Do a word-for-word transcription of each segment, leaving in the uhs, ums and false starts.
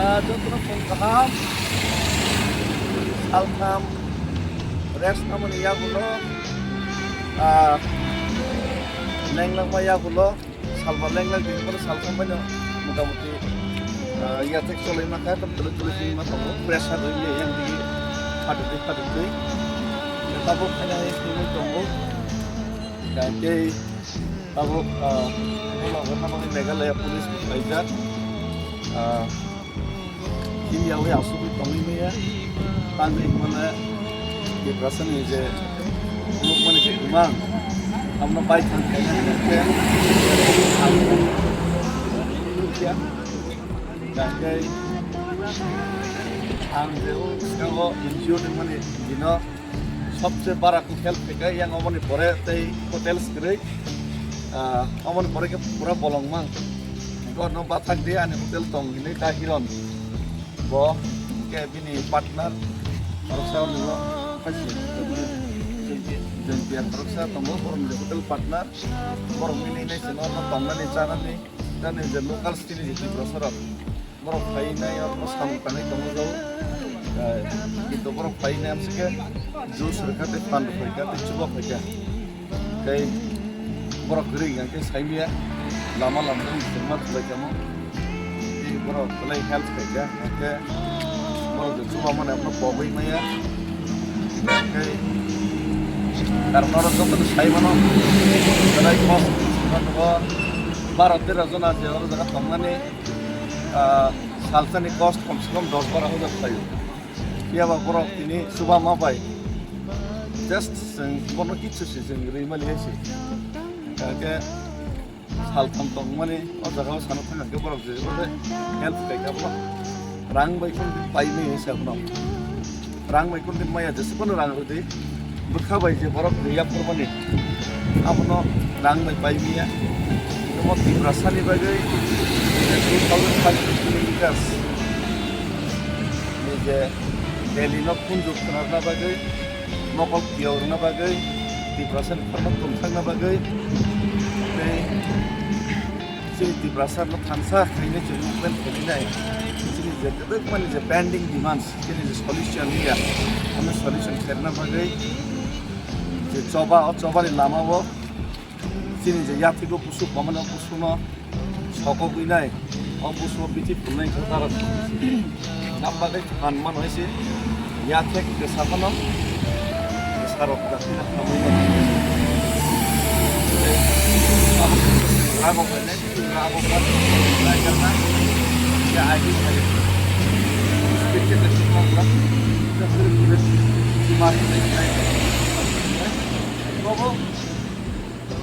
Ah, jotono phung kaham, saltham rest namani yagulo, ah, lenglangma yagulo, salba lenglak dini kono saltham baino motamuti, ah, yatek cholai makha, tam tuli tuli twi ma tongo, pressure rwya yang digi phatutwi phatutwi, tabuk khaina hai twi tongo, tei tabuk, ah, Meghalaya police bo khaijak, ah, Himya wi asugwi tongwi maya. Tangwi hwnmano Tiprasani je phunukmani je imang, abono baithang khaina hwnkhe ang phunukya. Tangwi ang je o skango N G O tongmani dino sobse bara khe help khaikha, yang oboni pore tei hotels kwrwi, ah, oboni pore khe pura bolong mang. Gorno bathak di ani hotel tong hinwi da Hiron. Bo hwnkhe bini partner khoroksa wngkha, Jaintia khoroksa tongo, borokni hotel partner. Borok mili nai se norno tongnani chanani, tei je local city ni je Tiprasa rok. Borok phainai, oro samung tangwi tongo, eh, kintu borok phainai amsike juice rwkha tei pan rwkha tei chuba phaikha. Tei borok kwrwi hwnkhe saimaya lama lama tei chwngma thwlai tamo. Tei borok belai help khaikha, hwnkhe borok je chuba mani abono pogwi maya. Tei karon oro jotono sai mano, belai kos nugo. Baro tero jona je oro jaga tongnani, ah, salsani cost kom se kom dos baro hajar khlaio. Phiya ba borok tini chuba ma bai. Just chwng bono kichu se chwng rwi mali hai se. Hwnkhe saltham tongmani o jaga o sana thang khe borok je ore help khaikha bono. Rang bai kun pai maya se bono. Rang bai kun maya jesa bono rang rwdi. Bwkha bai je borok rwya phurmani, abono rang bai pai maya. Omo Tiprasani bagwi two thousand five hundred kilometers ni je Delhi no khunju khwnarna bagwi, mokol kiyok rwna bagwi, Tiprasani khorokma tongthangna bagwi, tei chini Tiprasa no thansa khainai chwng movement khainai, chini je kwbangmani je pending demands, chini je solution ya, ano solution khairna bagwi je choba, o chobani lama o chini je yathego busuk mamani o busukno sokogwi nai, o busuk bithi phulnai khe dara nam bagwi phan mano hai se. Yathek bwsa phano bwsarok dakhina khamwi mano. Abo rago khainai, rago kha, raikarna, ya aidi khainai. Speed khe tei sikma bwla, sikma khe tei sikma khe tei. Nogo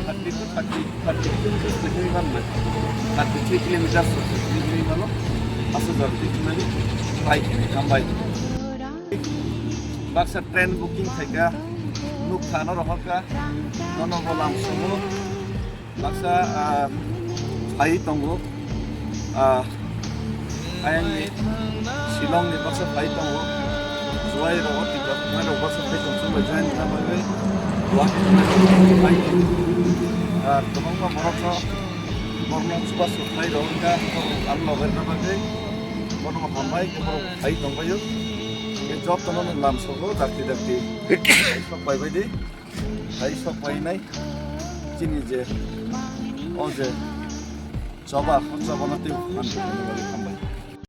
thirty to thirty, thirty kilometers dekhai manbai. Thirty three kilometers dekhai mano. Aswk jora twi thumnani try khainai, hambai. Baksa train booking khaikha, nukha no rohorkha, nono bo lam sumo. Baksa, ah, phai tongo, ah, ayangni Shillong ni baksa phai tongo, Jowai rogo Tipra Mumbai rok baksa phai tong, chwng bai join wngna bagwi Guwahati phai tongo. Ah, kwbangma borok no, borok no chubachu khlai rok wngkha, aro logai rwna bagwi bono hambai khe borok phai tongbaio. Khe jotono nwng lam sogo dakti dakti sok bai bai di. Hai sok bai nai chini je o je choba, o choba no tei phan khainani bagwi hambai.